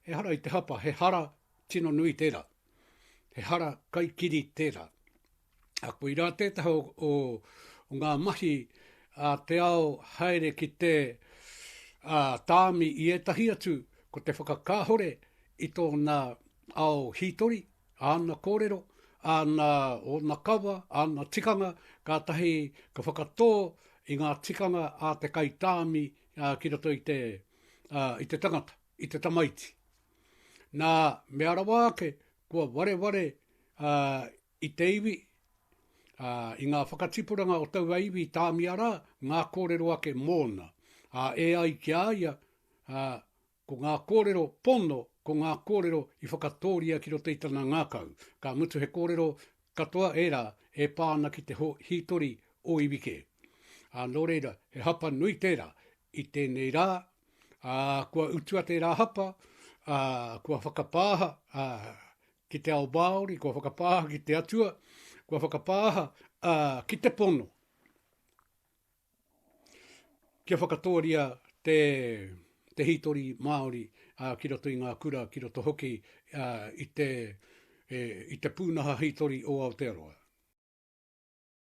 Ehara i te hapa, he hara tino nui tērā. He hara kaikiri tērā. A koirā tētahi o, o, o ngā mahi a te ao haere ki te a, tāmi i ētahi atu, ko te whakakāhore i tōna ao hītori, āna kōrero, āna, ōna kawa, āna tikanga, kātahi ka whakatō i ngā tikanga a te kaitāmi ki roto i te, i te tangata, i te tamaiti. Nā, mea rawa ake, kua wareware i te iwi, ā, i ngā whakatipuranga o taua iwi i tāmia rā ngā kōrero ake mōna, ā, e ai ki a ia, ā, ko ngā kōrero pono, ko ngā kōrero i whakatōria ki roto i tana ngākau, ka mutu he kōrero katoa ērā e pā ana ki te hītori o iwi kē. Ā, nō reira, he hapa nui tērā i tēnei rā, ā, kua utua tērā hapa, ā, kua whakapāha, ā, ki te ao Māori, kua whakapāha ki te Atua, kua whakapāha, ā, ki te pono. Kia whakatōria te, te hītori Māori ā, ki roto i ngā kura, ki roto hoki ā, i te, e, i te pūnaha hītori o Aotearoa.